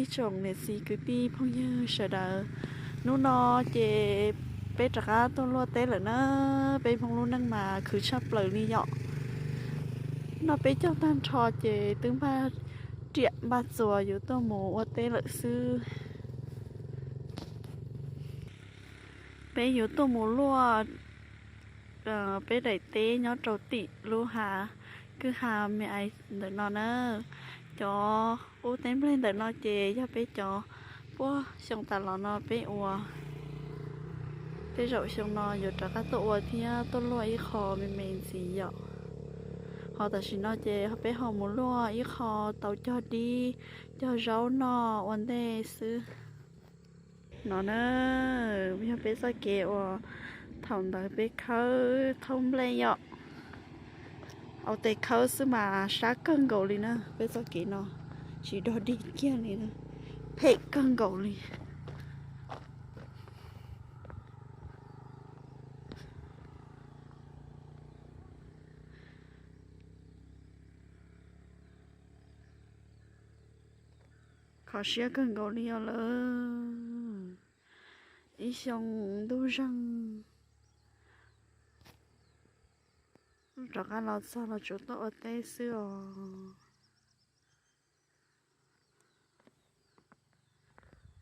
Tsoom niam txiv kwv tij phooj ywg sawv daws, hnub no ces peb rov qab tuaj luaj teb lawm na. Peb Hmoob lub neej mas khwv tshaj plaws li yom. Noj peb caug tag nrho ces twb npaj riam npaj txuas yuav tuaj mus ua teb lawm xwb. Peb yuav tuaj mus luaj peb daim teb nyob rau tim lub hav, kwj ha me ais ntawm no na. Cov qub teb nplej ntawm no ces yog peb cov puag xyoo tas los no peb ua. Tej zaum xyoo no yuav rov qab tuaj ua thiab tuaj luaj ib qho me me ntxiv yom. Ho tam sim no ces peb ho mus luaj ib qho tau cog dib cog zaub noj ua ntej xwb. No na, yog peb txoj kev uas thaum ntawd peb khawb thaub nplej yom. Au tes khawb xwb mas sab kawg nkaus li na, peb txoj kev no tsis dog dig kiag li na, phem kawg nkaus li. Kho siab kawg nkaus li os lawm. Ib xyoo ntuj zeeg, rov qab los txog los tsuas tuaj ua teb xwb os.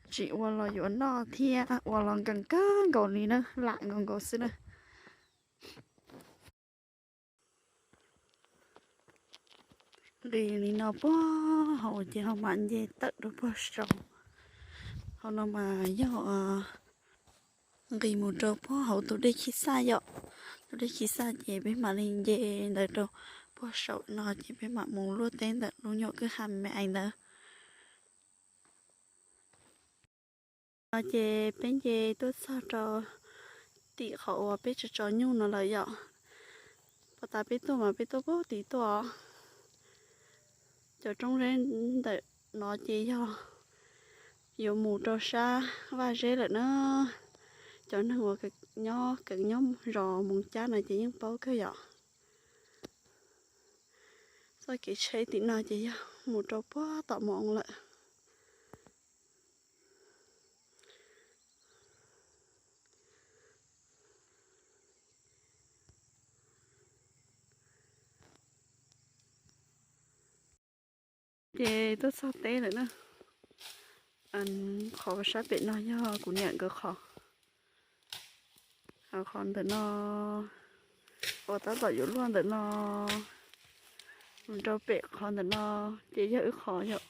Tsis ua los yuav noj thiab, ua los nkees kawg nkaus li na, lam nkaus nkaus xwb na. Nqis li no puag hauv ces ho mam nce tawm rau puag saud. Hauv no mas yog nqis mus rau puag hauv tus dej Khib Xaj yom. Tus dej Khib Xaj ces peb mam li nce ntawd rau puag saum no ces peb mam mus luaj teb ntawm lub nyuam kwj ha me ais ntawd. No ces peb nce tuaj txog rau tim qhov uas peb tso tso nyuj no lawm yom. Puag ta peb tuaj mas peb tuaj puag tid tuaj. Cov roob zeb ntawm no ces yog yuav mus rau sab vaj zeb lawm na. Cov neeg uas nyob keev nyob zos Moos Cab no ces yeej paub kawg yom. Txoj kev tsheb tim no ces yog mus rau puag tom Moos lawm. Ces tuaj txog teb lawm na. Qhov sab pem no yog kuv niam nkawd qhov. Qhov ntawm no uas tab tom yuav luaj ntawm no, mus rau pem qhov ntawm no ces yog wb qhov yom.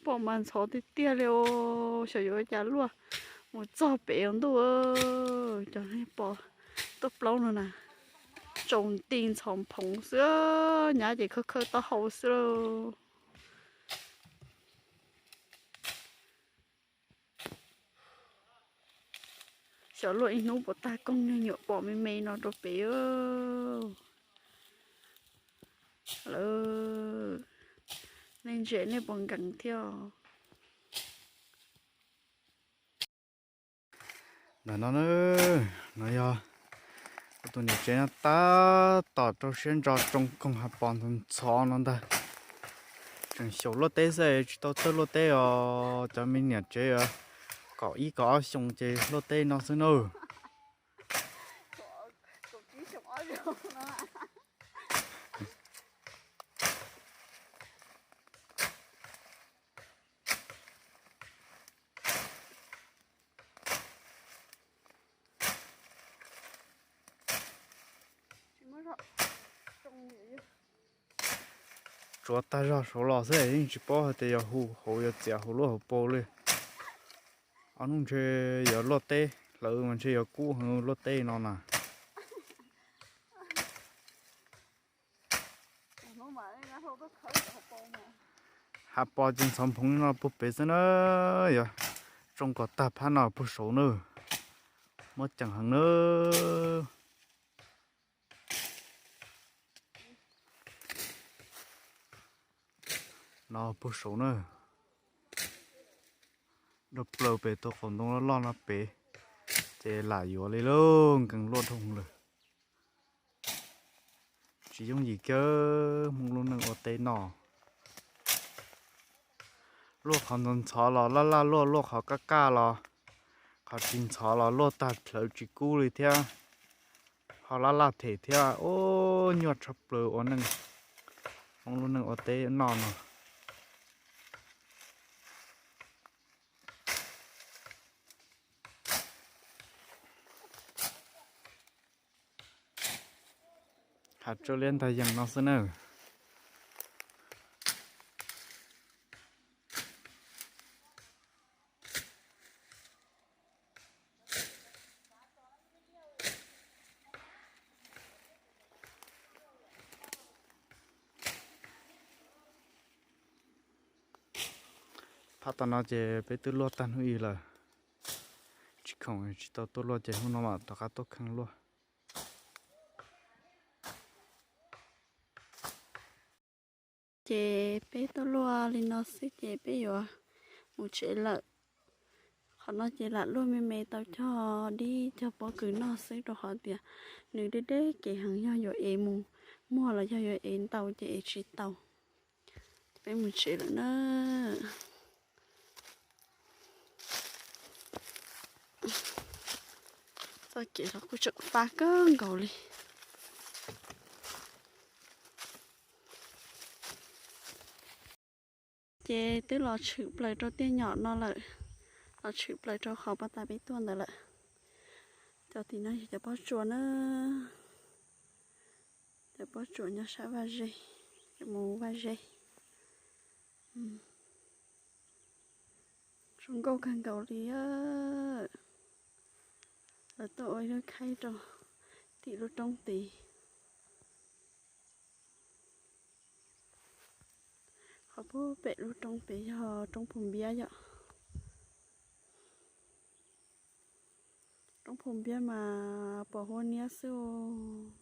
Pom mas ntxhov tiag tiag li os, xyov yuav ua cas luaj mus txog pem ntuj. Cov pom tuaj plaub no na, tsaus nti ntxhov phoov xwb, nyab ces khawb khawb taub hau xwb lauj. Xyov luaj ib hnub puas tag koog, nyuam nyuam pom me me no rau pem. Lawv, nej ntsia nej puas nkees thiab. Ntawm no, no yog kuv tus niam tsev no tab tom rau siab ntso tsoo koog hav pos ntxhov ntxhov no ntag. Tseem xyaum luaj teb xwb tsis tau txawj luaj teb os, cov me niam tsev kaum ib kaum ob xyoo ces luaj teb no xwb na. Tsuav tag zog saud los xwb yeej tsis paub hais tias yog hu hauv yuav txiav hauv luaj hauv pau li. Ob hnub ntshe yuav luaj teb, hlawv mas ntshe yuav kub heev luaj teb no na. Hav pos ces ntxhov phoov no puag pem xwb na, yog tsoo kom tag phab no puag saud na, muab ceem heev na. No puag saud na, rau plaws pem tus qaum ntoo loj loj no pem, ces lam yuav li lauj, nkees luaj dhau lawm. Tsis yooj yim kiag Hmoob lub neej ua teb no. Luaj qhov ntxhov ntxhov los laj laj luaj, luaj qhov kaj kaj los, qhov tsis ntxhov los luaj tag dlhawv tsis kub li thiab. Ho laj laj them thiab. Ub, nyuaj tshaj plaws ua neej, Hmoob lub neej ua teb noj no. Hav tsua liab ntag yees no xwb na. Phab tom no ces peb twb luaj tag hnub ib lawm, tsis khoom tsis tau tuaj luaj ces hnub no mam rov qab tuaj kheej luaj. Ces peb tuaj luaj li no xwb ces peb yuav mus tsev lawm. Qhov no ces lam luaj me me tau cog dib cog pob kws noj xwb rau qhov tias nws deb deb kev heev, yog yuav ev mus muag los yog yuav ev ntau ces ev tsis tau. Peb mus tsev lawm na. Txoj kev los kuj tseem fab kawg nkaus li. Ces twb los tshwm plaws rau tiaj nyom no lawm, los tshwm plaws rau qhov pas tas peb tuaj ntawd lawm. Cov tim no yog cov pob tsuas na, cov pob tsuas nyob sab vaj ze, cov mus vaj ze. Zoo nkauj kawg nkaus li. Lawv tuaj ua ib lub khaib rau tim lub roob tid. Qhov pem lub roob pem yog roob Phu Npiab yom. Roob Phu Npiab mas pos huab niab xwb,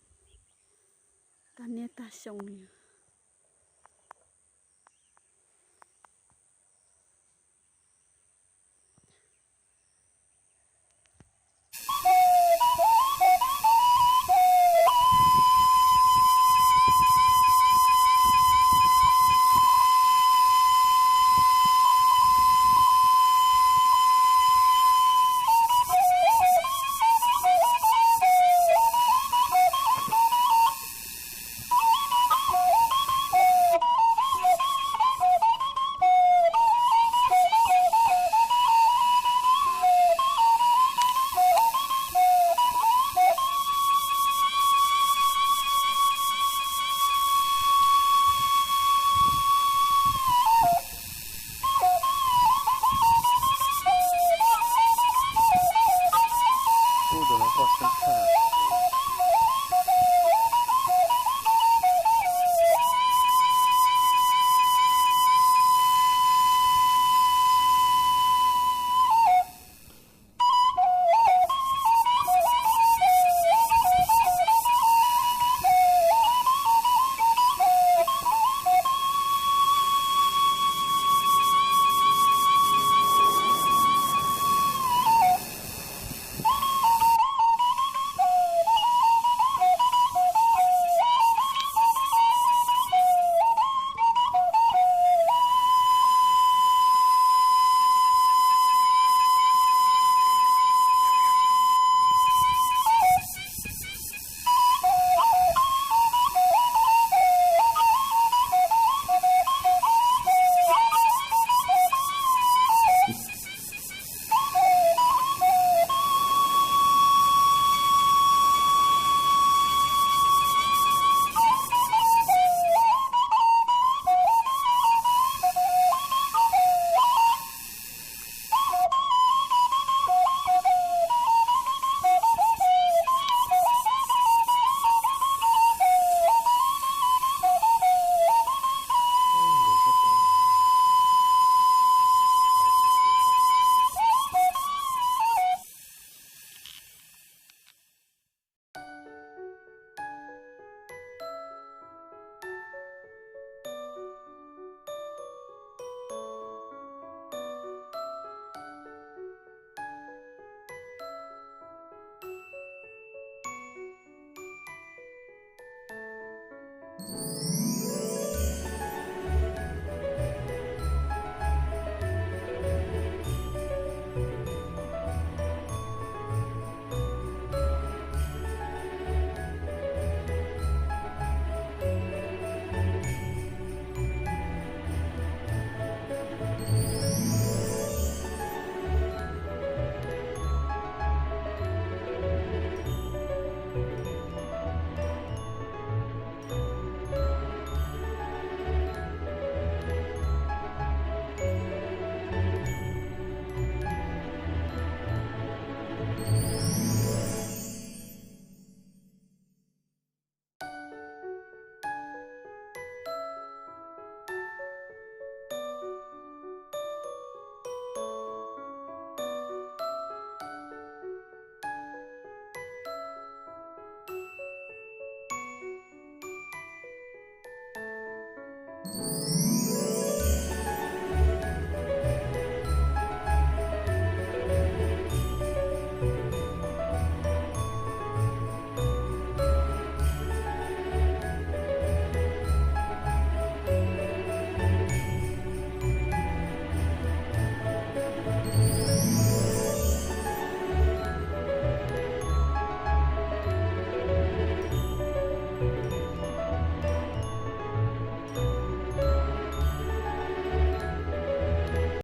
tag niaj tag xyoo li.